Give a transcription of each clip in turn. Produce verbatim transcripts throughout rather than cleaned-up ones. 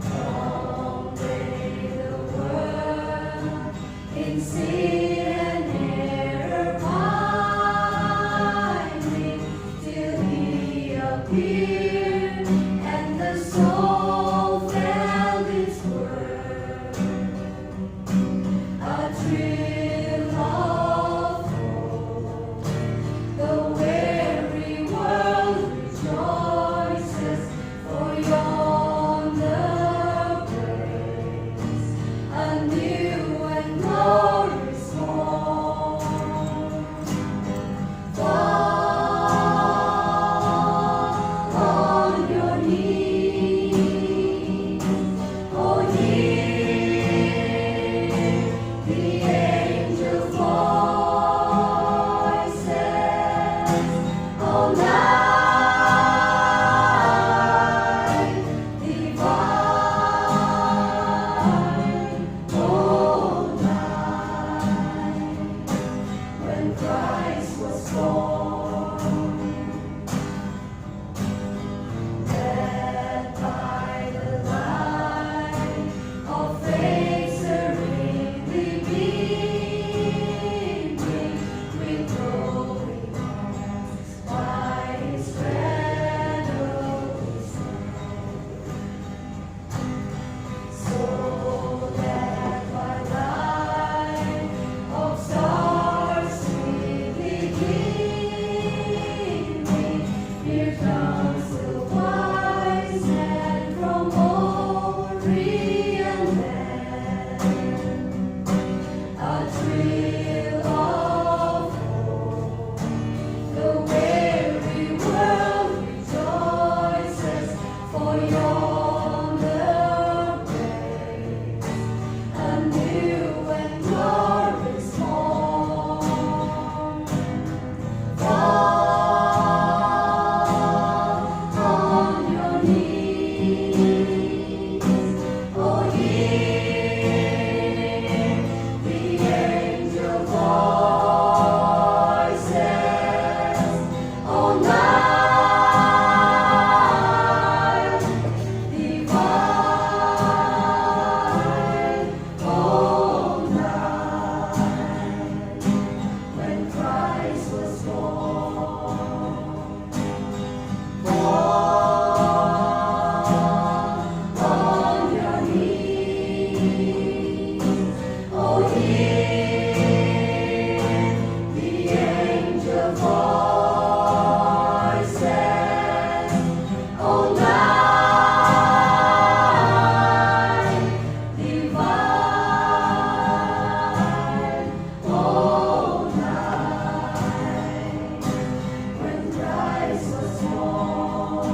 Long may the world in sin and error pining, till he appear, and the soul felt its worth. A thrill of hope, the weary world rejoices, for yonder breaks a new and glorious morn. Fall on your knees, oh, hear the angel voices, oh, night divine, oh, night when Christ was born. Led by the light of faith serenely beaming, with glowing hearts by his cradle we stand. So that by light of stars sweetly gleaming, here comes the wise man from Orient land. A thrill of hope, the weary world rejoices, for yonder breaks a new and glorious morn. Fall on your knees, oh, hear the angel voices, oh, night divine, oh, night when Christ was born. Fall on your knees, oh, hear the angel voices, oh, night divine, oh, night when Christ was born.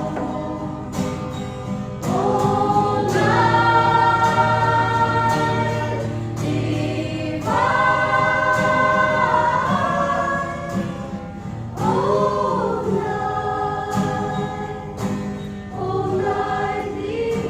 Oh, night divine, oh, night, oh, night divine.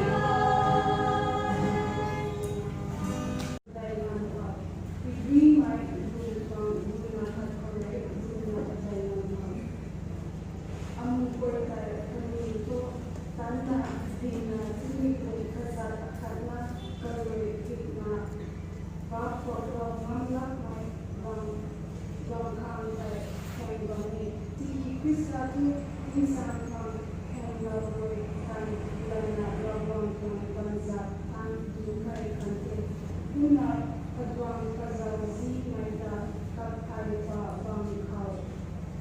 Bang khang tei thaeng bam e. Tiki Khrista thu tingsaeng khang thaenglou rui than lana Ravguangc tuang bamzat than tu kai khang the. Kumna katuang kazauziimei ta kaphey pa bam khou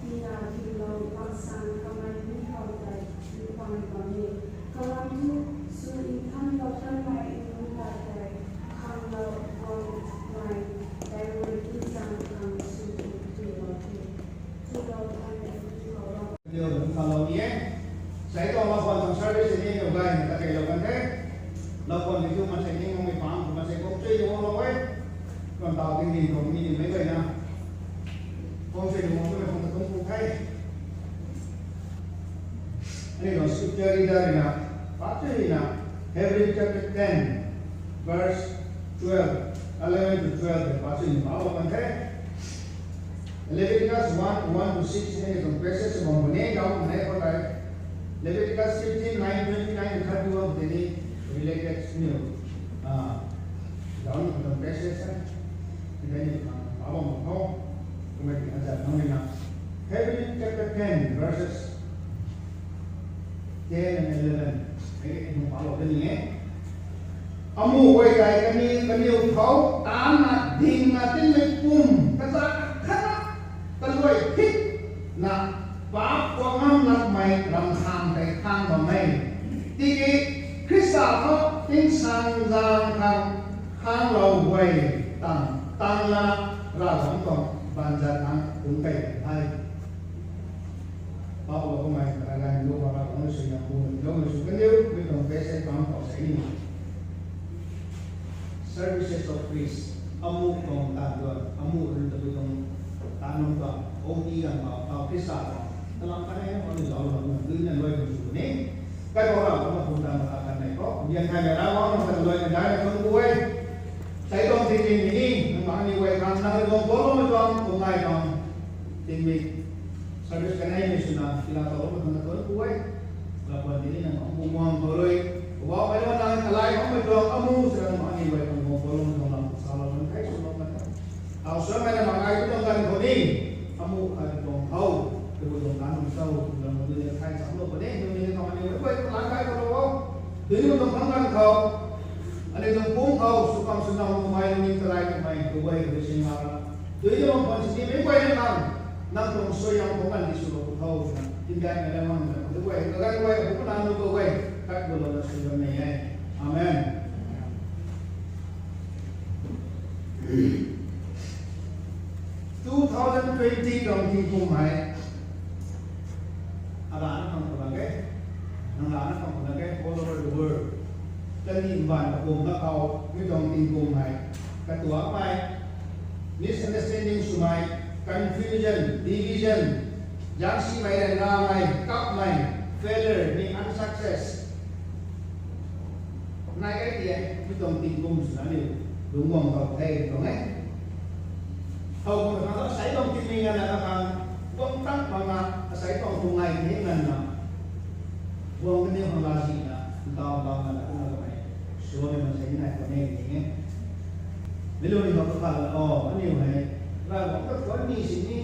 tina hylou bangsan kamei mi khou tei lupai bam e. Kalam thu sw nthanlou kanmei nunc ta tei khanglou guangmei tei rui tingsaeng khang sw tu twlou the. Twlou than e twlou. Video dum khalou ni e. Sei tuang lau khwan tuang service ni niw gayna ta keylou kan the. Lau khwan video maansei ning makmei pang khou maansei kum chui ni guanglou e. Kan tau ding ding khou mi ni mei gayna kum chui ni guang twmei khang ta kum kum the. Aniu tuang scripture reader ruina, pa chui na, Hebrew chapter ten, verse twelve, eleven to twelve, pa chui ni palou kan the. Leviticus one, one to six ni tuang passage bam bune, dau bune ko tai. Leviticus fifteen, nine, twenty-nine to thirty-one tei ni related ni, ah, dau ni tuang passage e. Tei ni, ah, abang bam khou, kumei ti aza nang ni na. Hebrews chapter ten, verses ten and eleven. Hei e, nung palo ta ni e. Amuh guay tei kani, kaniw khou taanna, dingna, tinmei pum kazat khatna, kaluai thitna, paap khou ngam lakmei ramkhang tei khang bam e. Tiki Khrista khou tingsaengzaeng khang khanglou guay tang, tang lana, Ravguangc tuang baanzat khang tung kei the. Paul kumei, Ravguangc lu khou Ravguangc sui na pu na, lu na sui kaniw, mi tuang passage bam khou sa ni. Services of Christ, amuh tuang taan duan, amuh rui tabui tuang taan nunc tuang, O T tuang, tau, tau Khrista tuang, talam kanei na, kaniw zauc lou na, dui na luai tuang sw ni. Kai khou Ravguangc na pu tang na taan kanei khou, yan thai na Ravguangc na taan luai na dai na tuang pu e. Sai tuang tingmik ni, nang aniw guay khang, nang rui tuang bol loumei tuang, kum ngai tuang tingmik. Service kanei ni swna, tina tau loumei tuang na tuang pu e. Ravguangc tini nang pu muang khou rui. Wow, ai lou nang kalai khou mei tuang amuh swna nang aniw guay khang bol loumei tuang lam salou kan thei swlou kan thei. Tau swmei na mak ai tuang kan khou ni, amuh khat tuang khou, tabui tuang taan nunc khou, lam khou ni thai chamlou kan e, tabui ni tuang aniw guay khang lan kai khou lou o. Tuni tuang khang kan khou, aniw tuang pum khou, sw khang sw nang khou mei, ni kalai khou mei, tabui tabui sing na ra. Tuni tuang phaan sini mei guay na khang, nang tuang suaihiam khou kan di swlou khou tho, na, tin dai na lam mang na, tabui, kagan guay, apu nang nu tabui, kat gu lou na sw bam ni e. Amen. Two thousand twenty tuang tingkum hei, arana khang khou na ke, nang rana khang khou na ke, all over the world. Kani mbaanv kakum na khou, mi tuang tingkum hei, katuakmei, misunderstanding swmei, confusion, division, zangsimei, ryanramei, kapmei, failure, mi unsuccess. Nai kai ti e, mi tuang tingkum swna aniu lungc guang tau the tuang e. Thow kumna khang asei tuang tingmik nganvna khang, guang tang makna, asei tuang tung ngai the nganvna, guang kaniw khang lazihna, ntau ntau nganvna kumna kamei, swmei maansei ni nai khwan e ni e. Mi lu ni khou kakhat la, o, aniu hei, Ravguangc kakhwan ni sini,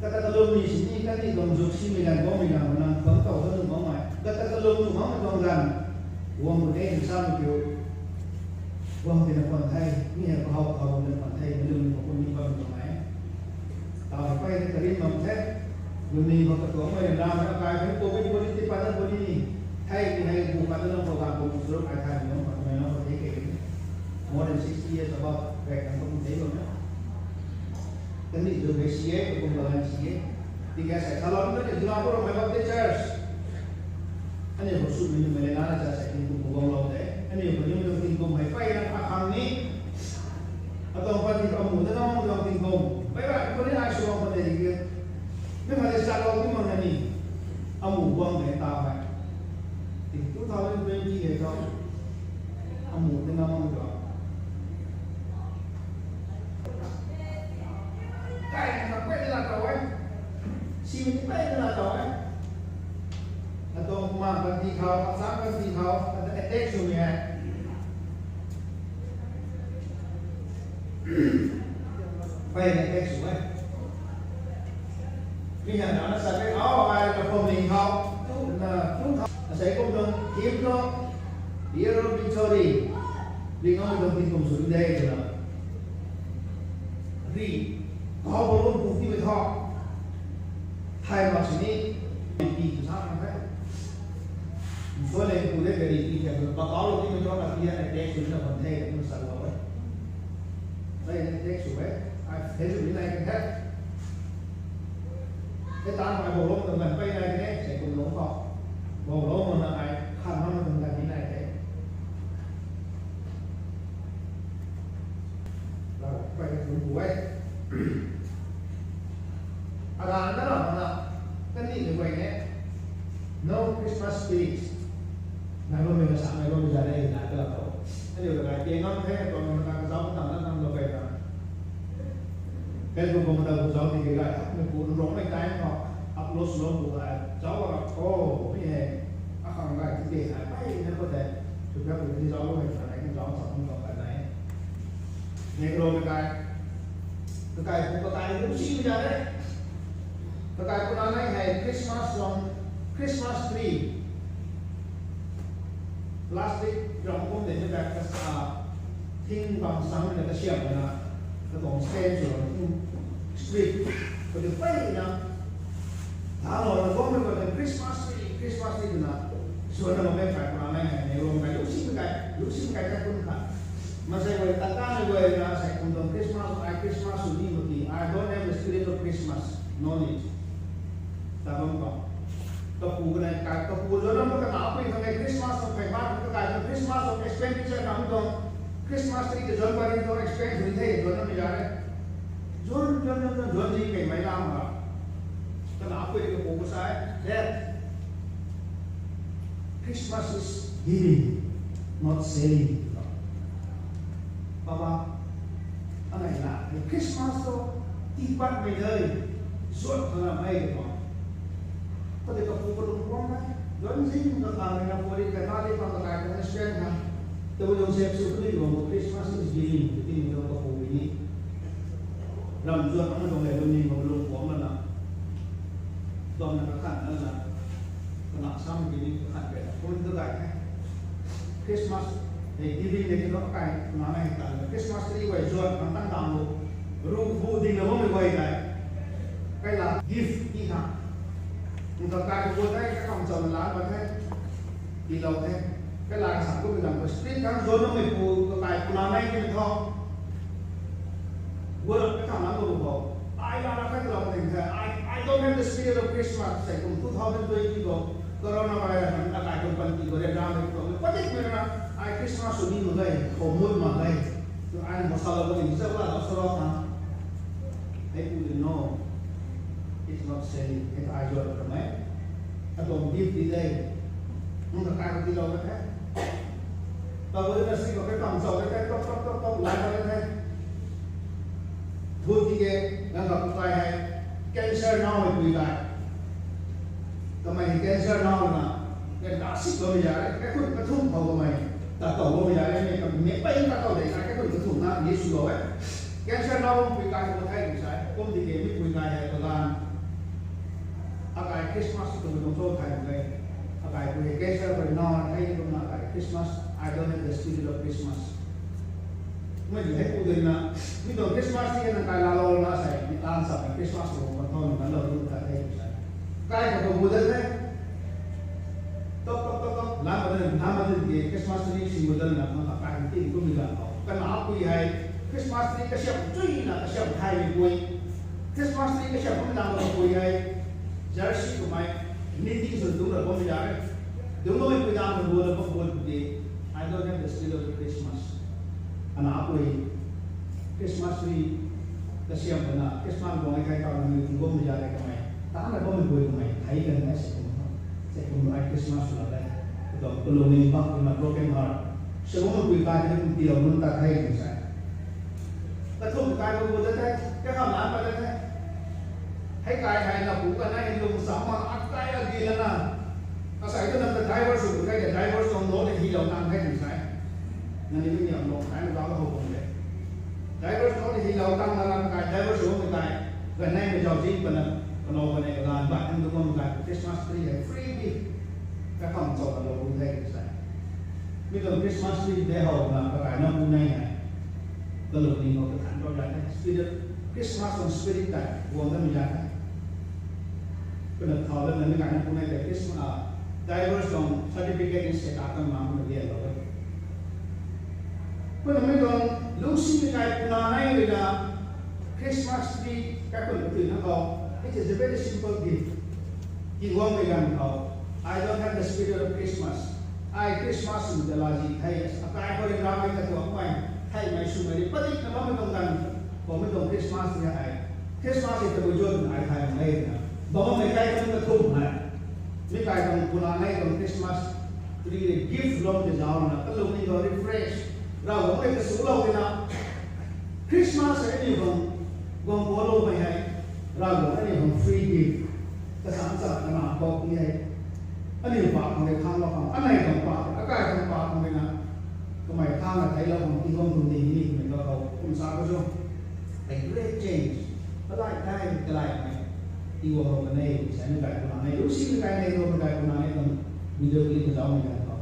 kata kalum ni sini, kaniw tuang zuk simei ganv guangmei ganv khou nang khwan tau ta nuh makmei, kata kalum nuh makmei tuang ganv, guang khou de nsamei kiu, guang tina khwan the, mi hei kahow kahow tina khwan the, mi lu ni khou kum ni bam tuang e. Tau hei pey the karim bam the, lu ni khou katuakmei ryanramei akai hei covid positive pat dat puni ni, thei ni hei bu pat dat lou khou ganv kum swruk ai thay ni lou khou, mei lou khou the ke. More than sixty years above, rek nang kum the lou na. Kandih zuk hei si e, kakum kalan si e. Tiki asei thalou ni kandih zuna khou Rongmei Baptist Church. Aniu khou swmei nuhmei le na na cha sei tingkum khou guanglou de. Aniu khou ni mi tuang tingkum hei pey na akhang ni. Atuang panty amuh ta ngamang tuang tingkum. Pey ra khou ni ai sw bam khou tei di ke. Mi khat le chaklou ti mak na ni. Amuh guang de ta hei. Tiki two thousand twenty hei tho. Amuh ta ngamang tuang. Kai na pey na tau e. Simi ni pey na tau e. Atuang ma panty khou, asaeng panty khou, ata attack swmei hei. Pey na attack sw e. Mi hei na na sa ke, au, ai na pom ling khou, tu, na, tu khou, asei kum tuang, theme tu, Year of Victory. Ling khou tuang tingkum sw de twna. Ri, kau bam pu ti mei tho. Thay mak sini, pi tu sa kan the. Nsuan le pu de gari pi khe, pa kau lou ti mei tho na pi hei attack sw na kan the, kan sa lou e. Pey na attack sw e. Ai, the sw ni nai kan the. Hei tan ai bam lou tuang kan pey nai the, sei kum lou khou. Bam lou mak na ai, khan mak na tuang kan ni nai the. Lau, pey na tuang pu e. Aga na na na, kandih ni guay ne. No Christmas spirit. Nai lou mei na sa, nai lou mei za de, nai ka la tho. Aniu la kai tiang ngam the, tuang na ka zauc ka tang na nang lou kai na. Facebook khou mata bu zauc ti ke gay, mei pu nrokmei time khou upload swlou bu gay, zauc a rap tho, mi hei, akhang gay ti ke gay, mei na khou tei, tu ka bu ni zauc lou hei, sa nai ni zauc sa kum tang kan nai. Negro kakai, kakai pu kakai ni si mi da re. Kakai pu na nai hei Christmas song, Christmas tree. Plastic ram kum de ni bag ka sa, thing bam sang na kasiam na, katuang stand sw na, thing street, kati pey na, talo na gom na kati Christmas tree, Christmas tree na, sw na lo me kai puna nai hei, ne rom kai, lusim kai, lusim kai ka kun kha. Masei wei tata ni wei na, sai kum tuang Christmas, ai Christmas sw ni mati, I don't have the spirit of Christmas, no need. Tabam ko. Kapu kanei kai, kapu zuan lam ka na pui kanei Christmas tuang phey mak, kakai tuang Christmas tuang expenditure na mi tuang, Christmas tree ka zuan pari tuang expense hui the, zuan lam mi za re. Zuan, zuan, zuan, zuan, zuan zi kei mei lam ra. Ka na pui kapu ka sai, Dad, Christmas is giving, not selling. Papa, anei na, Christmas tu tiipat mei de, zuat khang na mei de pa. Kati kapu ka lung kuang na, don zing ka khang na puri ka na di pa ka kai ka spend na. Tu lung sep su kuni lung Christmas is giving, kati mi lung kapu ni. Ram zuat na lung le lung ni lung kuang na. Dom na kakhan na na, kana sam ki ni kakhan pe na, pun tu dai the. Christmas, hei giving de ki lou kai, na na hei ta, Christmas tree wai zuat, kan tan dam lo, ru bu ding na bam wai dai. Kai la gift ni ha. Nka kai ko dai, kai kam cham la ba the. Tilou the. Kai la sa ko dam ko street kan zuat na mei pu, ko kai puna nai ni tho. What a come on, go. I don't have the spirit of Christmas. Sai kum two thousand twenty ko, coronavirus na kai kum panty ko, ram ram ko, patik mei na, ai Christmas sw ni mak ge, khou mut mak ge. Tu ai masala ko ni sa wa lo sa lo ta. Ai pu de no. It's not selling. Ai zuat ka mei. Atuang gift di de. Nunc ka kai ko tilou ka the. Tabui na si ko kai kam chau kai, tok, tok, tok, tok, lai lai the. Bhut ki ke, nang ka pukai hei, cancer nau hei pui kai. Kamei hei cancer nau na, kai na sik lou mi za re, kai khun kathum khou kamei, ta tau lou mi za re, mei ka, mei pai ta tau de kai, kai khun kathum na, ni sw lou e. Cancer nau pui kai ko thai mi sai, kum di ke mi pui kai hei kalan. Akai Christmas tu mi tuang cho thai mak ge. Akai pui hei cancer pui nau hei ni kum na akai Christmas, I don't have the spirit of Christmas. Mei di hei pu de na, mi tuang Christmas ni na kai la lou na sai, mi tan sa Christmas ko kan thon kan lou tu ta the sai. Kai ka ko bu de the. Tok, tok, tok, tok, lam ba de, lam ba de ke Christmas tree si bu de na, kan kai ti kum mi la ko. Kan na pui hei, Christmas tree kasiam chui na, kasiam thai mi pui. Christmas tree kasiam kum dang ko pui hei. Jersey ko mei, knitting sw tu la ko mi za re. Dungc mei pui dang ko bu la ko bu de. I don't have the spirit of Christmas. Ana apui Christmas tree kasiam kana Christmas bang kai kai tau na mi kum bam ya le kamei. Ta na bam bui kamei thai kan na se kum. Se kum ai Christmas na le. Katuang kalung ning bak na broken heart. Se kum bui kai na kum tilou nunc ta thai kan sa. Kathum kai ko bu da thai, kakham lan pa da thai. Hei kai hei na pu ka na hin lung sa ma at kai a gi la na. Asai tu na ka driver sw kai ka driver song lo de hi lou tang thai kan sa. Nang ni mi niam lou thai na ba ka hou bam le. Driver song lo de hi lou tang na na kai driver sw kai. Ka nai me zau jing pa na, ka lou pa na ka lan ba thang tu bam kai Christmas tree hei free gift. Kakham chau na lou bu thai kan sa. Mi tuang Christmas tree de hou na kakai na pu nai nai. Kalung ning hou kathan rou ya the. Spirit, Christmas tuang spirit tei guang na mi ya the. Kuna thau la na mi kai na pu nai tei Christmas, ah, divorce tuang certificate ni se ta kan ma na lian lou e. Kuna mi tuang lungsi mi kai puna nai rui na Christmas tree kai kun katui na khou. It is a very simple gift. Ki guang mi gan khou. I don't have the spirit of Christmas. Ai Christmas sw ta la zi thei, akai khou ri ramei katuak mei, theimei swmei ri padik na bammei tuang ganv, bammei tuang Christmas ni ai. Christmas ni tabui zuan ai thai mei na. Bammei kai kan kathum hei. Mi kai tuang puna nai tuang Christmas tree ri gift lou tei zauc na, kalung ni khou refresh. Ravguangc rui kasw lou tina. Christmas hei ni bam Guang Paul loumei hei, Ravguangc aniu khang free gift. Kasam cham kana pok ni hei. Aniu pa khang rui thang lou khang, anei khang pa, akai khang pa khang rui na. Kamei thang na thei lou khang ti guang kum ding ni, kamei ka khou, kum sa ka cho. A great change. Kalai thei, kalai mei. Ti guang lou kanei, sa ni kai kuna nei, lu si ni kai nei, lou kai kuna nei, kum video clip zau ni kai khou.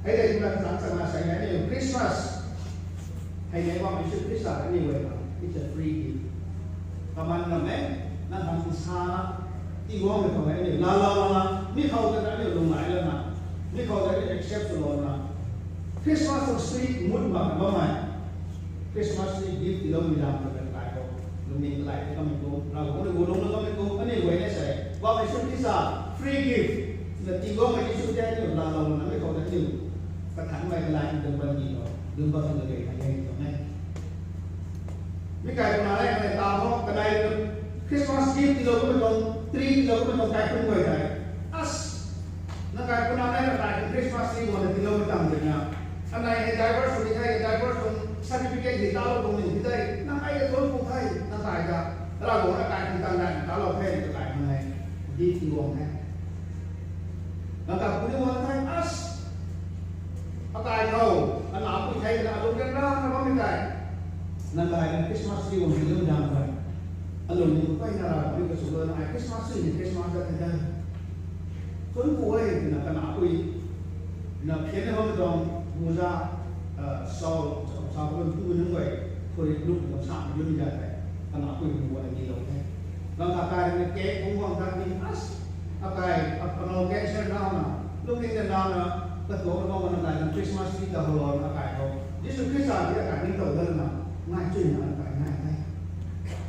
Hei dei, kum na kasam cham na sa ni, Christmas. Hei nei bam Jisu Khrista anyway, it's a free gift. Kaman na me, na tham ti sa na, ti guang me khou hei ni, la la la na, mi khou ta na ni lung lai la na, mi khou ta ni accept sw lou na. Christmas of spirit mood ma bam mai. Christmas tree gift ti lou mi lam ta kai khou. Lungning kalai ti kamei kum, Ravguangc ni gu lung na kamei kum, anyway na sa. Bam Jisu Khrista free gift. Na ti guang me Jisu te ni la la na, mi khou ta ni. Kathan mei kalai ni dun ban ni lou, dun ban ni lou kai ni tuang e. Mi kai puna nei, kanei ta ho, kanei Christmas gift ti lou kumei tuang, tree ti lou kumei tuang kai kum guay tei. As, na kai puna nei, na kai Christmas tree guang na ti lou kumei tuang na. Kanei hei divorce sw ni thei, divorce tuang certificate ni ta lou tuang ni thei, na kai ka tuang pu thei, na kai ka, Ravguangc na kai kum tuang na ta lou thei, na kai kum nei. Gift ti guang thei. Na kai pu ni guang thei, as, Akai khou, ana apui thei na alung ryanra na bammei tei. Nang kai na Christmas tree guang ni lum dang khou. Alung ni pai na ra, ni kasw lana ai Christmas tree ni Christmas dat thei dang. Kun ku e, na kana apui. Na phian na bammei tuang, muza, ah, sau, sau, sau, kun ku nung guay, puri luk, sa, lum dang thei. Kana apui ni guang ni lou thei. Nang akai na cake guang guang dat ni, as, Akai, apano cancer nau na, lungning na nau na, katuang na bam na kai na Christmas tree ta halou na kai khou. Jisu Khrista ti akai ni tow dat na, ngai chui na kai ngai ngai.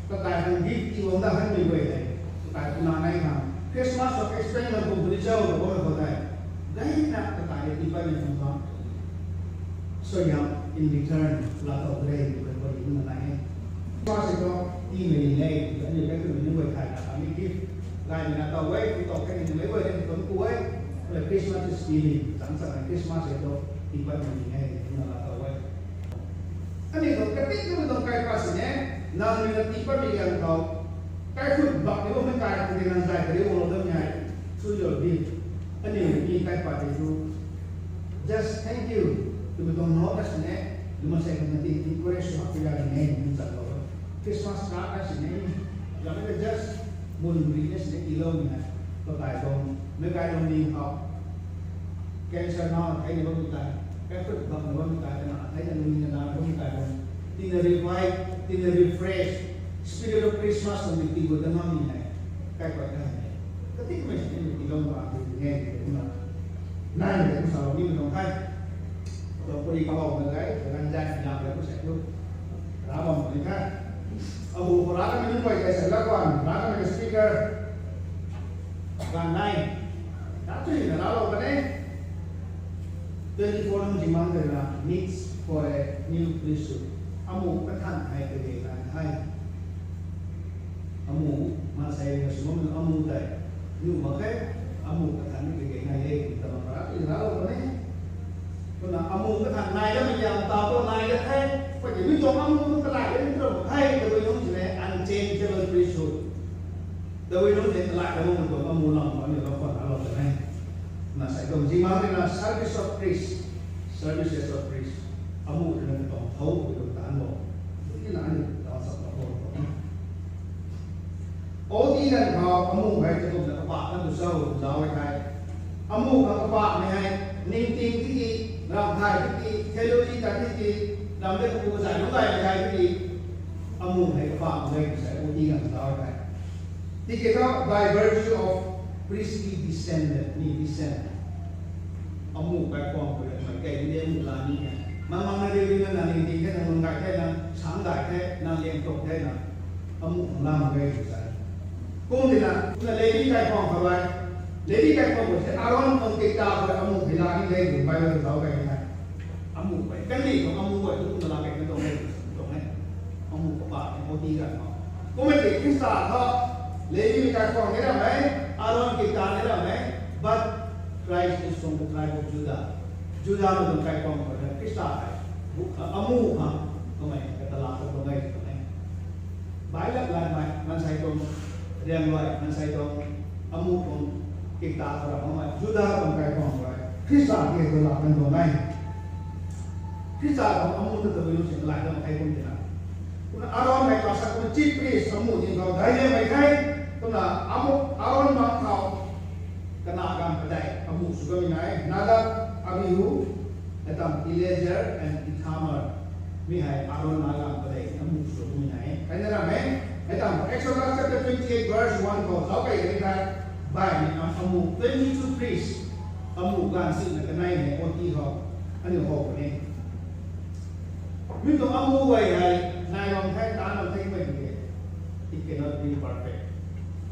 Kakai khang gift ti guang dat han mei guay tei. Kakai puna nei khang. Christmas of experiment kum puni chau ta bam na khou tei. Dai na kakai ti pai na khang khang. So yam in return, la tow rei, tu kan body na nai e. Christmas e to, ti mei ni nei, tu kan ni kan tu ni guay thai na, kami gift. Lai ni na tow e, tu tow kan ni mei guay ni tu kan ku e. Like Christmas is giving, chang chang Christmas e to, ti pai mei ni nei, tu na la tow e. Ani tu kan ni tu tu kai pa si ne, nang ni na ti pai mei gan tow. Kai khut bak ni bo mei kai khut ni nang zai kari bo lo dam ni hai. Through your gift. Ani ni kai pa ti tu. Just thank you. Tu mi tuang no ka sini, tu ma sei ka na ti encourage sw hak ya ni, ni chan lo. Christmas card ka sini, ya me just mun ri ne sini ti lo ni na. Pakai tuang, me kai tuang ni khou. Cancer na, kai ni bam kai. Kai khut bak ni bam kai, kana, kai na lung ni na bam kai bam. Tina revive, tina refresh. Spirit of Christmas tuang ni ti gu ta ngam ni hai. Kai pa kai ni. Ka ti mei sini ni ti lo ma ti ni, ni na. Nai ni tu sa lo ni mi tuang kai. Tuang puri ka bau na gai, ka gan jai na lam le ku sa tu. Ra bam ni kai. Abu ko ra ka mi nung bai kai sa la kwan, ra ka mi speaker. Gan nai. Ta tu ni na ra lo ka ne. Twenty-four nung jimang de na, needs for a new priesthood. Amu kathan hai te de na hai. Amu, ma sai na sum amu tai. Niu ma khe, amu kathan ni ke nai e, ta ma para ti ra lo ne. Kuna amu kathan nai da ma ya ta ko nai da the. Ko ji mi tuang amu tu kalai da mi tuang hai, ta ko yung ji ne unchangeable priesthood. Ta ko yung ji kalai da mo tuang amu lam ko ni lo ko na lo ne. Na sai tuang jimang ni na service of priest, services of priest. Amu ni na tuang thau ko tuang tan lo. Ni na ni tuang sa ko. Odi dan khou amu hei ta kum na kapa kan tu sau zau hei kai. Amu khang kapa mei hei, ningting tiki, ramthai tiki, theology ta tiki, ram de kapu zai lung dai mei hei tiki, amu hei kapa mei hei sai odi dan zau hei kai. Tiki ta by virtue of priestly descent, ni descent. Amu kai kuang ko mei kai ni amu la ni hei. Mang mang na de na ningting the, na lung dai the, na sang dai the, na liang tok the na. Amu lam gai tu sai. Kum di na, na Levi kai khwang khou bai. Levi kai khwang khou se Aaron tuang kikta khou amu hei la ni gai tu Bible khou gai na. Amu bai. Kan di khou amu bai tu kum la gai na tuang gai tu tuang e. Amu khou pa ni odi gai ma. Kum di Khrista khou Levi kai khwang ni ram e, Aaron kikta ni ram e. But Christ is from the tribe of Judah. Judah na tuang kai khwang khou na Khrista hei. Amu ha, kamei ka tala ka tuang gai tu tuang e. Ai lak lat mei, mansei tuang riang luai, mansei tuang amu tuang kikta khou ram mei, Juda tuang kai tuang luai. Khrista ke tu lak kan tuang nai. Khrista tuang amu tu tu lu sing lai tuang kai kum tina. Kumna Aaron mei kasak kumna chief priest amu ding khou dai le mei kai. Kumna amu Aaron bang khou kana gam padei amu sw kamei nai. Nadab, Abihu, Adam, Eleazar and Ithamar. Mi hei Aaron na gam padei amu sw kamei nai. Kai na ram e. Adam, Exodus chapter twenty-eight verse one khou zauc kai kai kai. Bai ni am amu twenty-two priest. Amu ganv sina kanei hei oti khou. Aniu hou puni. Mi tuang amu guay hei, nai ram thei, tan ram thei guay di e. It cannot be perfect.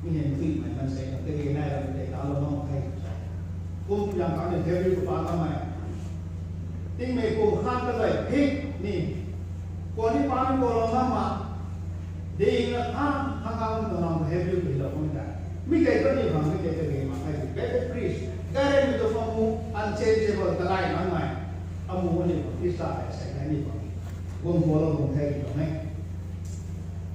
Mi hei nthuimei mansei na, tei nai ram thei, tan ram thei. Kum yang kan ni Hebrew khou pa kamei. Tingmei kum khan ta guay, hik ni. Kuan ni pa ni kuan ram ma ma. Ding na khang, khang khang na nang Hebrew khou lou kum ta. Mi tei tu ni bang, mi tei tu ni ma kai, perfect priest. Gare mi tu amu unchangeable, talai mang mai. Amu ni bang, Khrista hei sei na ni bang. Kum kuan lou kum thei ni bang e.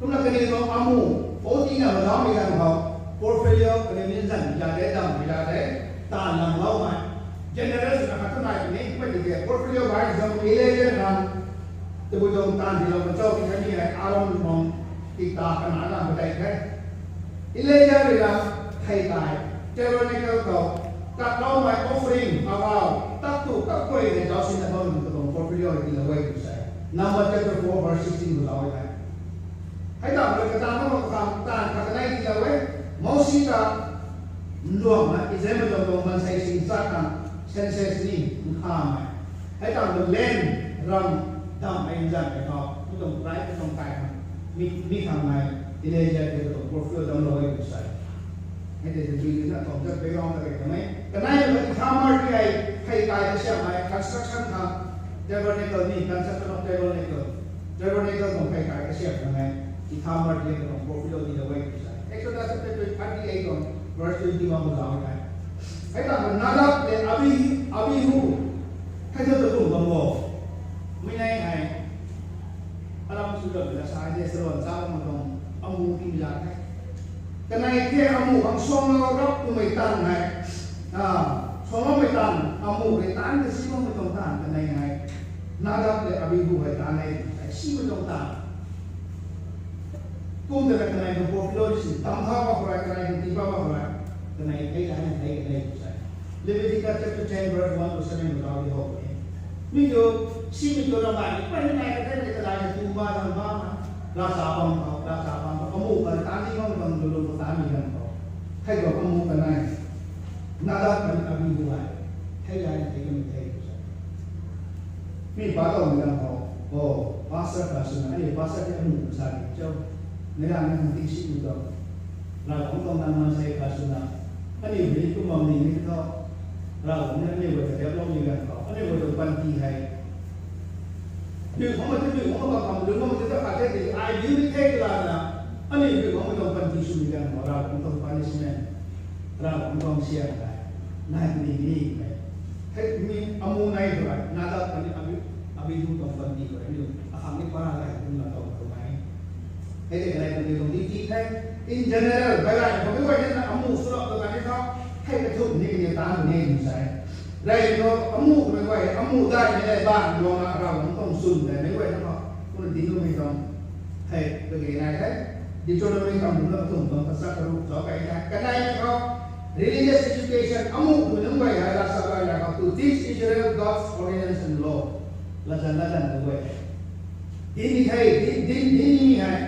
Kumna kani tuang amu, oti na ma dam mi gan khou, portfolio, kani ni zan, ya de dam, ya de, tan lang lou mai. Generation na khat tu nai ni, kumna di ke, portfolio bai zam, Eleazar kan, tabui tuang tan di lou, ma chau, kani hei, Aaron mong, kikta kana na padei the. Eleazar rui na thei kai, tabernacle khou, kat lou mei offering, agau, tak tu, tak koi hei zauc sina bam tu tuang portfolio hei tilou e tu sei. Number chapter four verse sixteen khou zauc e. Hei ta rui kata na khou khang tan khat kanei tilou e. Mosi ta nduang na Israel mei tuang tuang mansei sing sa khang census ni nkhamei. Hei tang tu land ram dam hei nzan hei khou, mi tuang tribe, mi tuang kai khang, mi, mi khang hei, Eleazar ke tuang portfolio dam lou e tu sei. Hei tei tu tui na tuang zat background ta kei kamei. Kanei tu Ithamar ti hei, hei kai ta siam hei, construction khang, tabernacle ni, construction of tabernacle. Tabernacle tuang hei kai ta siam khang hei, Ithamar ti hei tuang portfolio ni lou e tu sei. Exodus chapter thirty-eight tuang verse twenty-one khou zauc e. Hei tang Nadab le Abi, Abihu. Hei tu tu tuang bam bo. Mi nei hei. Aram sw ram na sa de salon sa ram tuang amu ti la the. Kanei the amu khang suang lou rap kumei tan hei. Ah, suang lou mei tan amu rui tan ta si lou mei tuang tan kanei hei. Nadab le Abihu hei tan hei. Hei si mei tuang tan. Kum ta na kanei tuang portfolio si tam tha ma khou rui, kanei tuang tii pa ma khou rui. Kanei thei la hei thei kanei tu sei. Leviticus chapter ten verse one to seven khou zauc di hou e. Mi tu, si mi tu ramai, pai ni nai ka thei ni ta lai na tu ma ram ba ma. Ravchapang khou, ravchapang khou, amu kan tan ni ma bang lu lu khou tan ni ram khou. Thei khou amu kanei. Nadab kan Abihu hei. Thei la hei thei kanei thei tu sei. Mi pa tau mi ram khou, o, pastor kha swna, aniu pastor ti amu sa ni cho. Mei ram na hang ti si ni tau. Ravguangc tuang nang mansei kha swna. Aniu ni kum bam ni ni tho. Ravguangc na aniu guay ta develop ni gan khou. Aniu guay tuang panty hei. Aniu khang ma tu, aniu khang ma kam, aniu khang ma tu ta kha the ti, ai diu ni the ti la na. Aniu aniu khang ma tuang panty sw ni gan khou, Ravguangc tuang punishment. Ravguangc tuang siam hei. Nai ni ni hei. Hei mi amu nei tu rai, Nadab kani Abi, Abihu tuang panty tu rai, aniu akhang ni para gay kum na tau tu mai. Hei tei kanei tuang duty the. In general, bai gay khou mi guay na amu sw rap tu kani tho. Hei kathumh ni kani tan ni ni sei. Rai tu amu tu mi guay, amu dai ni le ban luang na Ravguangc tuang swn dai mi guay na khou. Kumna ding lu mi tuang. Hei, kage nai the. Deuteronomy kam dungc na kathumh tuang kasak karuk zauc kai the. Kanei khou, religious education amu tu nunc guay hei ravchap gay la khou, to teach Israel God's ordinance and law. Latzan latzan tu guay. Din ni hei, din, din, din ni hei.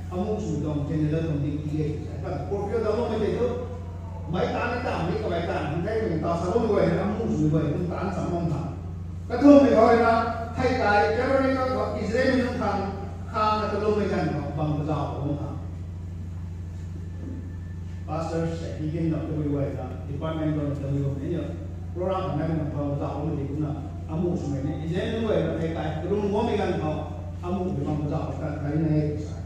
Amu sw tuang general tuang duty e. Kan portfolio dam lou mei tei tu. Mei tan ni tan, mei kamei tan, mei thei mei ta sa lou mei guay, amu sw guay, kum tan sa lou ta. Kathumhmei khou rui na, thei kai, tabernacle khou, Israel nunc khang, khang na kalum mei ganv khou, bam kazauh kalum khang. Pastor, deacon na tabui guay na, department khou na tabui guay na, program khou na bam kazauh kalum di kumna, amu swmei ni, Israel nunc guay na thei kai, kalum guangmei ganv khou, amu swmei bam kazauh kalum kan kai na e, sa.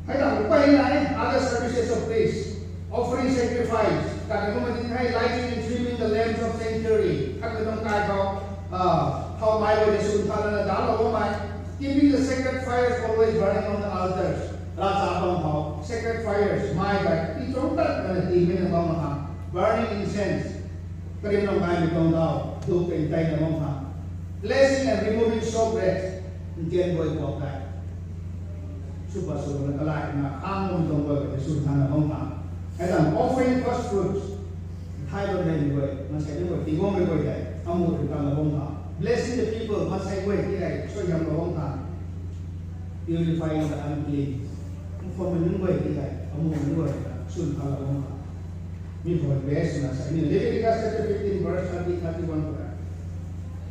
Hei ta, pai na e, other services of praise, offering, sacrifice, khat na kumna din hei, lighting and trimming the lamps of sanctuary, khat na tuang kai khou, ah, thau mai guay na swn tha lana dalou bammei, Keeping the sacred fires always burning on the altars. Ravchapang khou sacred fires, mei kai, pi chom tat kana tiimei na bam khang, burning incense. Karim nang gaymei tuang dau, duk peng tei na bam khang. Placing and removing showbread. Ntian guay kuak kai. Sw pat sw na kalai na khang bam tuang guay kai sw than na bam khang. Hei tang offering first fruits. Thai bam nei guay, maansei guay, tii guangmei guay tei, amu rui tang na bam khang. Blessing the people, maansei guay ti hei, sw yam na bam khang. Purifying the unclean. Nkhwanmei nunc guay ti hei, amu nunc guay, sw than na bam khang. Mi khou base na sa ni. Leviticus chapter fifteen, verse thirty, thirty-one khou.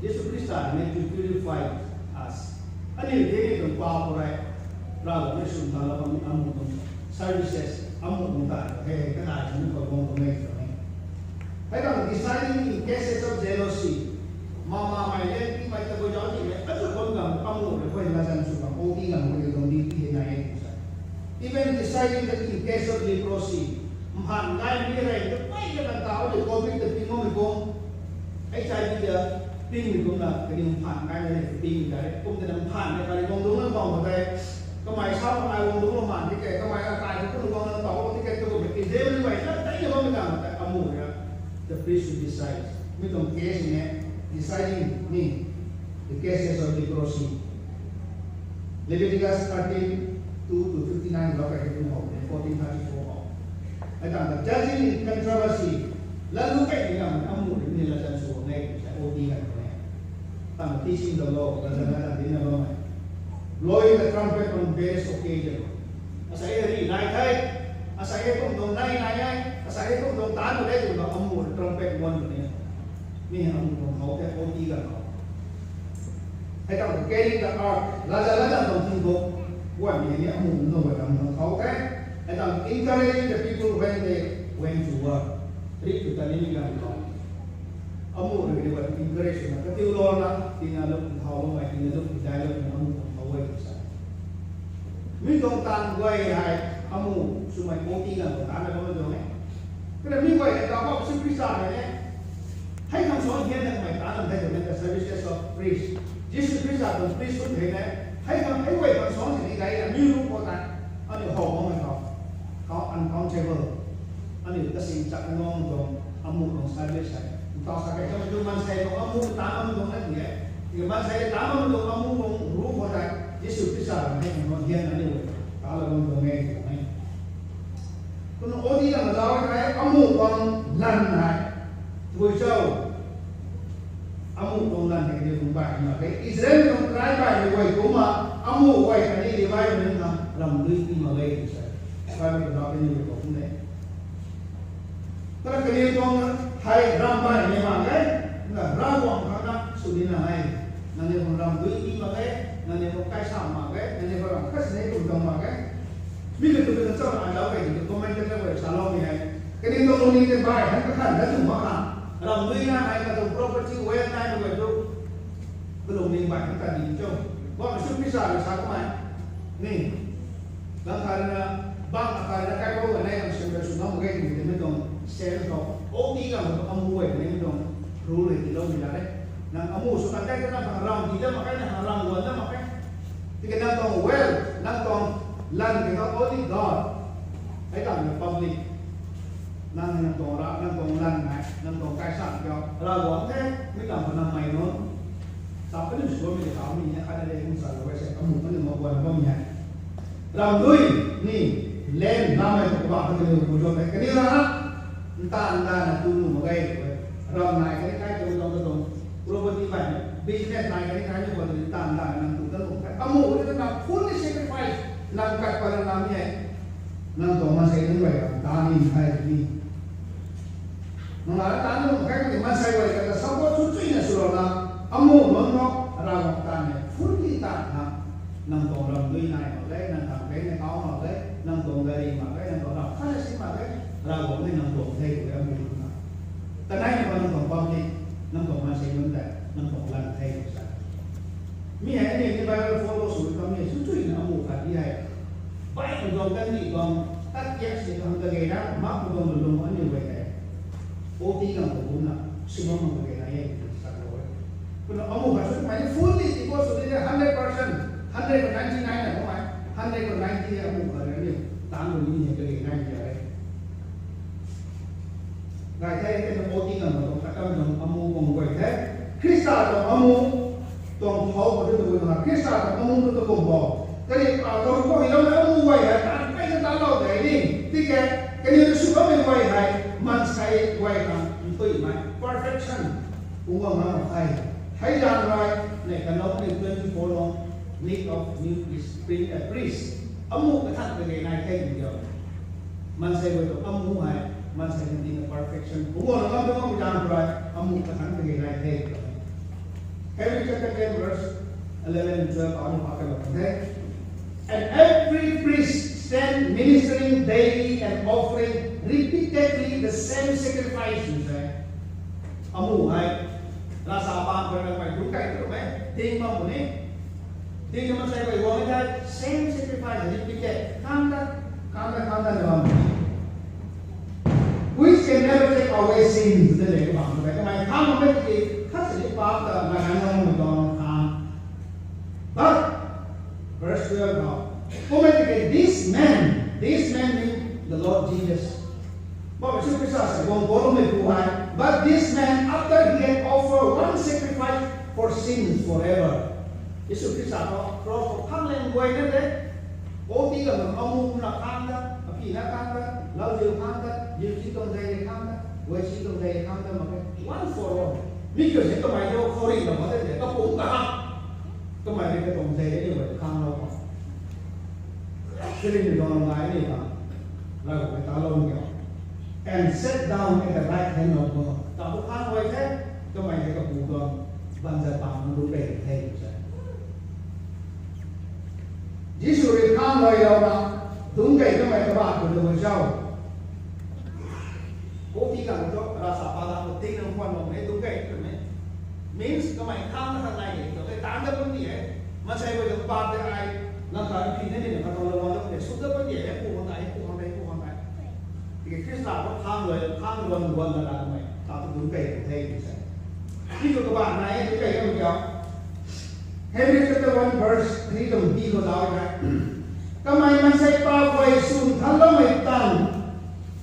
Jisu Khrista ne to purify us. Aniu tei ni tuang pau khou rui, Ravguangc ni sw than na bam amu tuang services, amu tuang ta, hei, hei, kanai sw ni khou guang tuang e tuang e. Hei tang deciding in cases of jealousy. Mama mei le, pi mei ta guay zauc ti mei, atu bam gam amu rui khuay latzan sw gam, O T gam rui tuang di ti hei nai e tuang sa. Even deciding that in case of leprosy, mphan gaymei rei ta pey ta kan ta, o de covid ta ping makmei kum, H I V ta pingmei kumna, kaniw mphan gaymei rei ta pingmei ta, kum ta na mphan na kari guang dungc na bam khou tei, kamei sa mak ai guang dungc na maan ti ke, kamei akai ta kum guang na tau ti ke, tu kum ti de mei ta, tei na bammei ta, ta amu rui, the priest should decide. Mi tuang case ni, deciding ni, the cases of leprosy. Leviticus thirteen, two to fifty-nine, lou kai hei kum hou, fourteen thirty-four hou. Hei tang the judging in controversy, latlu kai ni gam, amu rui ni latzan sw guang e, sa O T kan ni. Tang teaching the law, latzan latzan di na bam e. Blowing the trumpet on various occasion. Asei hei ri nai the, asei hei kum tuang nai nai e, asei hei kum tuang tan mak e, tuang amu rui trumpet guan ni. Mi hei amu tuang khou the, O T kan khou. Hei tang carrying the ark, latzan latzan tuang thing khou, guan ni ni amu nunc guay tuang khou the. Hei tang encouraging the people when they went to war. Ri tu ta ni ni gam khou. Amu rui ni guay encourage na, katiu lou na, tina luk thau lou mei, tina luk dai lou na, amu tuang khou e sa. Mi tuang tan guay hei, amu swmei O T gam khou tan na bam tuang e. Kana mi guay hei ta bam Jisu Khrista hei ne. Hei khang suang hian na kamei tan lam the tuang e, the services of priest. Jisu Khrista tuang priesthood hei ne. Hei khang, hei guay khang suang si ni gay na, mi ru khou tan. Aniu how bammei khou. Khou uncountable. Aniu kasing chak nung tuang, amu tuang service hei. Ntau sa kai kamei tu maansei tuang amu tan bam tuang na ti e. Ti maansei tan bam tuang amu tuang ru khou tei, Jisu Khrista rui hei tuang hian aniu ta la bam tuang e, tuang e. Kumna O T gam zauc hei, amu tuang lan hei. Tui cho. Amu tuang lan hei ni tuang bai na ke. Israel tuang tribe bai ni guay kumna, amu guay khatni Levi nunc na, ram dui ti mak e, ti sa. Bible khou zauc ni guay kum de. Tara kaniw tuang hei ram bai ni mak e, na Ravguangc khang na sw ni na e. Nangniw khang ram dui ti mak e, nangniw khang kaisa mak e, nangniw khang ram khat sini kum tuang mak e. Mi katu katu chau na zauc hei, tu comment ta guay sa lou ni hei. Kaniw tuang lungning tei bai hei kakhan na tu mak ha. Ram dui na hei katuang property, wealth nai tu guay tu. Kalungning bai hei ta di cho. Bam Jisu Khrista rui sa kamei. Ni. Gang khat na, bang khat na kai khou nai ram sim ram sw ngam mak ge ni, mi tuang sense khou. O T gam khou amu guay ni mi tuang rule hei tiilou ni la re. Nang amu sw kan kai ta nang ram ti da mak kai, nang ram guan da mak kai. Tiki nang tuang wealth, nang tuang lan tei khou only God. Hei tang public. Nang, nang tuang ra, nang tuang lan hei, nang tuang kaisa kiu. Ravguangc the, mi lam khou nang mei nunc. Sa puni sw mi ta mi ni, khatni de kum sa lou e se, amu puni mak guan bam ni hei. Ram dui ni, land, lam hei tu kabah kha tu ni kum zauc hei. Kaniw ra na, ntan ndan na tu nu mak ge. Ram nai kani kai tu tuang tu tuang. Property bai, business nai kani kai ni khou tu ntan ndan na nang tu ta nu mak ge. Amu ni ta nang fully sacrifice, nang kat pa nang nam ni hei. Nang tuang maansei nunc guay ta ni hei ni. Nang la ta nunc khat ni maansei guay ta support sw chui na sw lou na, amu nunc no, Ravguangc ta ni fully ta na, nang tuang ram dui nai mak ge, nang tuang bank account mak ge, nang tuang gari mak ge, nang tuang ram khat na si mak ge, Ravguangc ni nang tuang the tu amu nunc na. Kanei na nang tuang public, nang tuang maansei nunc tei, nang tuang lan the tu sa. Mi hei ni, ni Bible follow sw kam ni, sw chui na amu khat ni hei. Bai tuang kandih tuang, tat kiak si tuang kage na, mak tuang lulung aniu guay tei. O T gam khou kumna, sw bam mak kage na e, sa lou e. Kumna amu khat sw mei ni fully devote sw ni de hundred percent. Nai the, nai the, nai the, nai the, nai the, amu tuang amu tuang guay the. Khrista tuang amu tuang thau khou tu tabui tuang, Khrista tuang amu tu tabui bo. Kani, a, karu khou hei lou amu guay hei, tan kai na tan lou de ni. Tiki, kani tu sw bammei guay hei, maansei guay khang nthuimei, perfection. Ungwang na mak khe. Hei zang rai, nei kanac ni twenty-four long, need of new priest, pri-, eh, priest. Amu kathan kage nai the ni diu. Maansei guay tu amu hei, maansei ni tina perfection. Ungwang na mak tu mak zang rai, amu kathan kage nai the. Hebrew chapter ten verse eleven and twelve, amu pa kan the. And every priest stand ministering daily and offering repeatedly the same sacrifice, he said. Amu hei, ravchapang khou rui na kamei dungc kai tu mei, ting bam puni. Ting na maansei guay guang ni the, same sacrifice repeated, khang ta, khang ta, khang ta na bam puni. Which can never take away sins, the le bam puni. Kamei khang bam mei tiki, khat sini paap ta, na kan na mei tuang khang. But, verse twelve now. Kumna tiki, this man, this man means the Lord Jesus. Bam Jisu Khrista se guang bol mei pu hei. But this man, after he had offered one sacrifice for sins forever. Jisu Khrista khou cross khou khang leng guay na de. O ti ka amu na khang ta, api na khang ta, lau ziu khang ta, ziu si tuang zai khang ta, guay si tuang zai khang ta mak khe. One for all. Mi kiu se kamei tu khou ring na mak de, kapum kahak. Kamei rui katuang zei ni guay khang lou khou. Sini ni tuang nai ni ta. Lau khou ta lou ni. And sat down at the right hand of God. Ta bu khang guay the, kamei hei kapu tuang, banzat bang nunc rui the, he said. Jisu rui khang guay lou na, dungc kei kamei kabat khou tu guay zau. Ko ti kan tu, ravchapang ta ko ting na khwan lou mei, dungc kei tu mei. Means kamei khang na khang nai de, tu kei tan dat pun di e. Maansei guay tu paap de ai, lang kha pi na ni na kha tuang lou wan dat pun di, sw dat pun di e, pu hang tai, pu hang tai, pu hang tai. Tiki Khrista khou khang guay, khang guay guan na ra mei, ta tu dungc kei the, he said. Ti tu kabat nai, dungc kei kamei kiu. Hebrew chapter one verse three tuang di khou zauc e. Kamei maansei paap guay swn than loumei tan,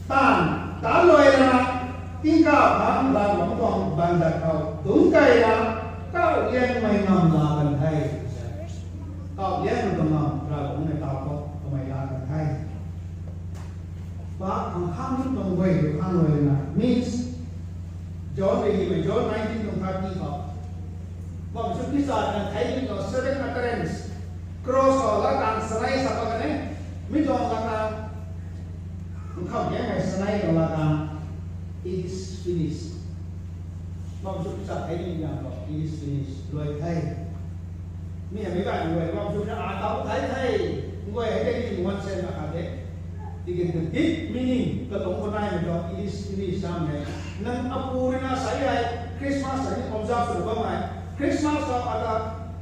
tan, tan luai lana, tingkauh khang Ravguangc tuang banzat khou dungc kei na, kauh liangmei ngam la kan the. Kauh liangmei tuang ngam Ravguangc mei tau khou kamei la kan the. Paap khang khang ni tuang guay tu khang luai lana. Means, John rui hymei, John nineteen tuang thirty khou. Bam Jisu Khrista na thei ni tuang seven utterance. Cross khou latkaeng sanei sa pa kan e. Mi tuang latkaeng. Nkham e mei sanei tuang latkaeng. It is finished. Bam Jisu Khrista thei ni tuang khou, it is finished. Luai the. Mi hei mei gay luai, Bam Jisu Khrista a tau thei the. Guay hei thei ni tuang sen na kha de. Tiki the deep meaning, katuang khou nai mei tuang, it is finished sam hei. Nang apu rui na sa hei, Christmas hei ni observe sw bam hei. Christmas khou ata,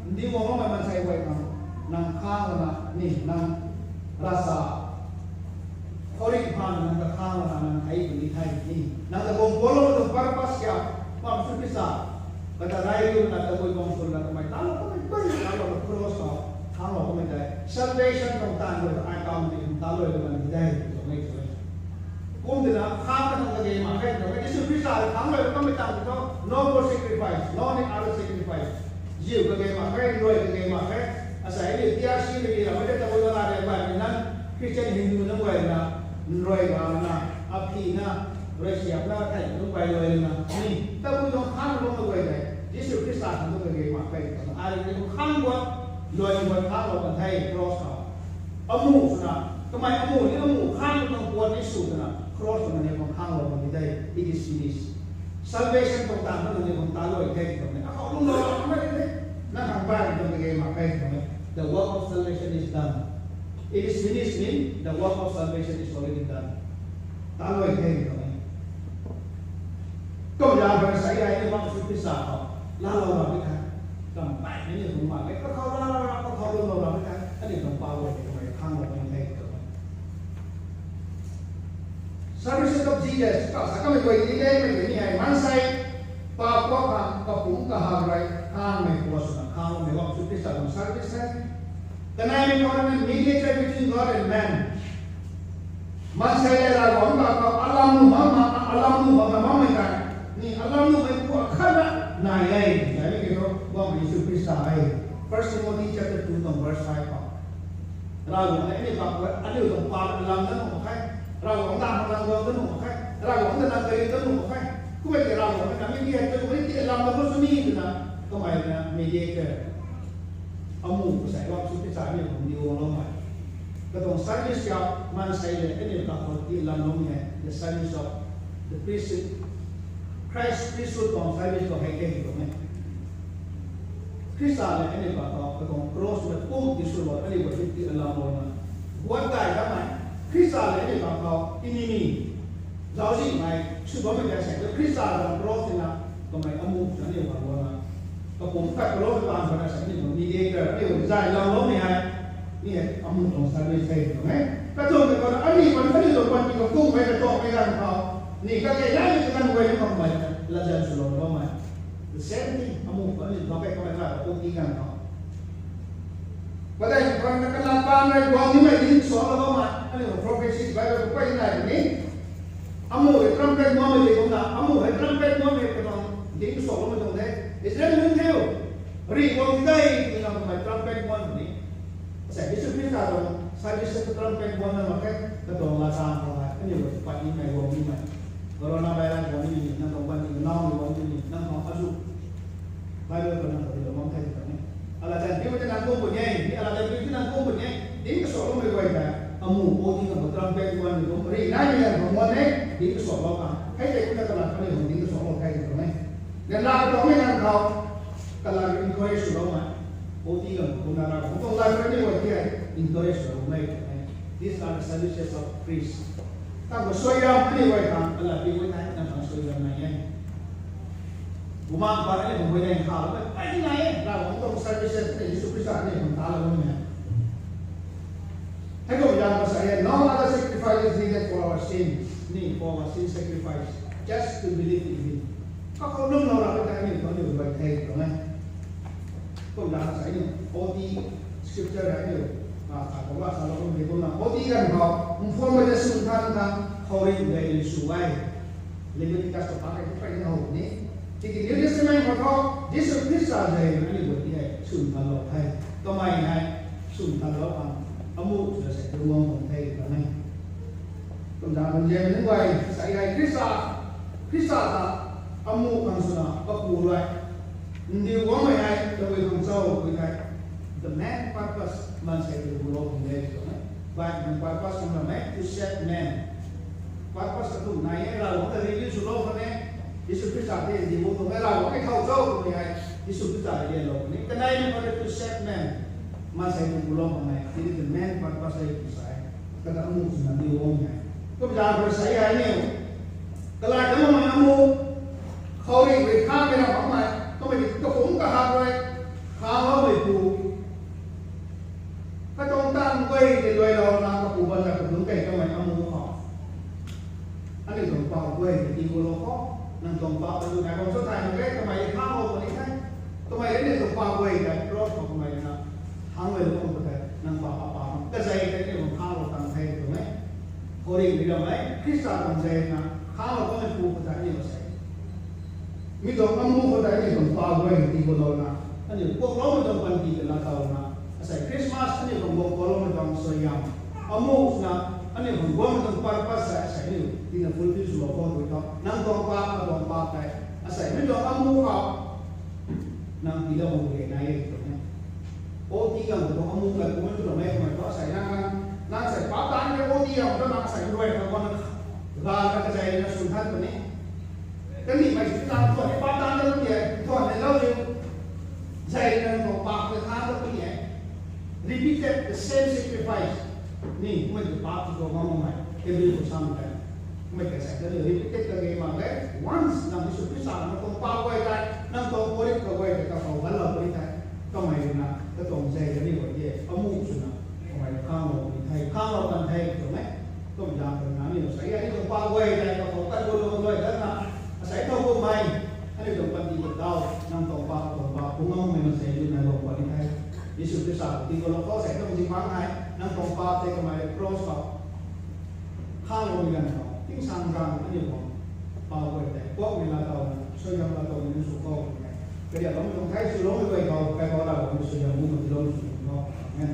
ndi guang loumei maansei guay khang, nang khang lana, ni, nang ravchap khou ring phaan nang ta khang lana, nang thei puni thei ni. Nang ta guang bol lou tuang purpose kiu, Bam Jisu Khrista. Kata rai riu na tabui bam swn na kamei tan lou, kamei tan lou, tan lou, cross khou, khang lou kamei tei. Salvation tuang taanv rui, ai kam ni, tan lou kamei ni tei, tuang e, tuang e. Kum tina, khang na khang kage mak khe, tuang e. Jisu Khrista rui khang lou kamei tan tu, no more sacrifice, no need other sacrifice. Ziu kage mak khe, luai kage mak khe. Asei ni, T R C ni, ramei tei tabui bam na de, bai ni nang, Christian Hindu nunc guay na, nruai gana, aphi na, rui siap na, thei nunc guay luai na, ni, tabui tuang khang lou na guay de, Jisu Khrista khang tu kage mak khe, tuang, ai ni tuang khang guan, luai guan khang lou kan the, cross khou. Amu swna, kamei amu ni amu khang tuang puan ni sw twna, cross khou ni tuang khang lou kan the, it is finished. Salvation tuang taanv khou ni tuang tan luai the, tuang e. Akhou lung lou mak khe, nang khang bai tuang kage mak khe, tuang e. The work of salvation is done. It is finished mean the work of salvation is already done. Tan luai the, tuang e. Kum zang bai sa ai ni Bam Jisu Khrista khou, laalou ra mi the. Kam bai ni ni hung mak khe, kakhou laalou ra, kakhou lung lou ra mi the. Ani tuang paap guay ni kamei khang lou kan the, tuang e. Services of Jesus, ka sa kamei guay ni le, mei ni hei, maansei paap khou khang, kapum kahak rui, khangmei khou swna, khang loumei Bam Jisu Khrista tuang service hei. Kanei mei khou rui na mediator between God and man. Maansei le Ravguangc ta khou alam nuh mak, alam nuh mak, mak mei tei, ni alam nuhmei pu akhat na nai e, twmei ki thu, Pu Jisu Khrista e. First Timothy chapter two tuang verse five khou, Ravguangc le aniu ta khou, aniu tuang pa alam dat nuh mak khe, Ravguangc ta alam guang dat nuh mak khe, Ravguangc ta na kari dat nuh mak khe. Kummei tei Ravguangc na mi ti hei, kummei ti alam dat nuh sw ni twna, kamei na mediator, amu kasei Pu Jisu Khrista aniu khang ni guang lou mei. Katuang service kiu, maansei le aniu ta khou ti alam lou mei hei, the service of the priesthood, Christ priesthood tuang service khou hei kei tuang e. Khrista le aniu ta khou katuang cross na pum ti sw lou, aniu khou ti alam lou na, guat kai kamei, Khrista le aniu ta khou enemy, zauczihmei sw bammei ta sei, Khrista tuang cross tina, kamei amu na aniu khang lou na, kapum khat cross ta khou na sei, aniu khang mediator, aniu khang zay lam lou mei hei, ni hei amu tuang service hei tuang e. Katuang mei khou na aniu khang, aniu tuang panty khou kummei katuang mei ganv khou, ni kakei nai ni kaganv guay ni kamei, latzan swlou bammei. The same thing, amu khou aniu khang kei kamei khat khou ti ganv khou. Padeih khou na kalam pan rei guang nimei ding salou bammei, aniu prophecy Bible khou pey nai ni. Amu hei trumpet guangmei de kumna, amu hei trumpet guangmei katuang ding swloumei tuang de. Israel nunc thiu, ri guang ti dei twna kamei trumpet guang ni. Asei Jisu Khrista tuang service khou trumpet guang na mak khe, katuang latang khou hei aniu pat nimei guang nimei. Corona virus guang ni, nang tuang panty nau ni guang ni, nang tuang azu Bible khou nang khou lou bam the twna ni. Ala zan piu tei nang kum puni e, ni ala zan piu tei nang kum puni e, ding kasaloumei guay tei, amu O T khang trumpet guangmei kum, ri nai ni khang guang e, ding kasalou khang. Hei tei kumna kalam kaniw khang ding kasalou the twna ni. Then la katuang mei nang khou, kalam encourage swloumei. O T khang kumna ra, kumna la kaniw guay tei encourage swloumei twna ni. These are the services of priest. Tang khou suaihiam aniu guay khang, kalam piu guay tei nang khang suaihiam nai e. Bumaengh pat aniu khang huayney khaloumei pey nai e, Ravguangc tuang services aniu Jisu Khrista aniu khang taloumei e. Hei kum zaeng khou sa e, no other sacrifice is needed for our sin, ni for our sin sacrifice, just to believe in him. Kakhou lwmlou ra ta aniu khou aniu guay the tuang e. Kum zaeng khou sa aniu, O T scripture aniu, a, sa khou la salou kum de kumna, O T ganv khou, nphwanmei ta swn than khang, khouringh guay sw e. Leviticus khou pa kei tu pey na how ni. Tiki New Testament khou thu, Jisu Khrista zay aniu guay ti hei swn thanlou the. Kamei hei swn thanlou khang, amu swna sei tu guang tuang the twna ni. Kum zaeng khou James nunc guay sa e hei Khrista, Khrista ta amu khang swna kapu rui ndiu guangmei hei tabui khang cho twmei hei, the main purpose maansei tu gulou khang de twna ni. But the purpose khang ramei to save man. Purpose kathumh nai e, Ravguangc ta reveal swlou khang e. Jisu Khrista tei ndiu guang tuang e, Ravguangc mei thow cho twmei hei Jisu Khrista rui dianlou khang e. Kaneimei khou rui to save man, maansei tu gulou khang e. This is the main purpose hei tw sa e. Kata amu swna ndiu guang e. Kum zaeng khou sa e hei aniu, kalai ta makmei amu, khouringh rui khamei ra makmei, kummei ti kapumc kahak rui khangloumei pu, katuang taanv guay tei luailouna kapu ban ta kadungc kei kamei amu khou, aniu tuang pa guay tei tii gulou khou, nang tuang pa ta lu nai bam cho thay mak ge, kamei khanglou puni the. Kamei aniu tuang pa guay tei cross khou kamei na khangluailou bam khou tei, nang pa apa kazei tei aniu khang khanglou tang the twmei, khouringh rui ramei Khrista tuang zay na khanglou bammei pu khou tei aniu sa e. Mi tuang amu khou tei aniu tuang pa guay tii gulouna, aniu kuakloumei tuang panty ta laatowna, asei Christmas aniu khang guang kuakloumei tuang suaihiam, amu swna aniu khang guangmei tuang purpose tei asei aniu tina fulfill swlou khou tui tho. Nang tuang pa, katuang pa tei, asei mi tuang amu khou nang tiilou bam pu ge nai e twna ni. O T khang tuang amu khat kumna tu ramei kamei thu asei nang, nang sei pa taanv khe O T khang tu nang sei ruai khang guang na, ga na kazei na swn than puni. Kanimei sw nang tuan ni pa taanv ta puni e, tuan ni lou ni. Zay nang tuang pa ta than ta puni e. Repeated the same sacrifice. Ni, kummei tu pa tu tuang makmei, Hebrew khou samei tei. Kummei kasei ta ni repeated kage mak ge. Once nang Jisu Khrista nang tuang pa guay tei, nang tuang khouringh kaguay tei kakhou ganlou puni tei, kamei rui na katuang zay kaniw guay tei amu swna kamei khanglou puni the, khanglou kan the twmei. Kum zaeng khou na aniu sa e, aniu tuang pa guay tei kakhou tat gulou luai datna, asei thow kummei, aniu tuang panty ta daw, nang tuang pa, katuang pa, pu makmei maansei lu nai bam puni the. Jisu Khrista tii gulou khou asei tuang zi pang hei, nang tuang pa tei kamei cross khou Sang zang aniu khou, pau guay tei kuakmei laa taw, suaihiam laa taw ni sw khou, kariak lou tuang thei swlou guay khou, Bible laa khou suaihiam bu ma tilou sw khou, amen.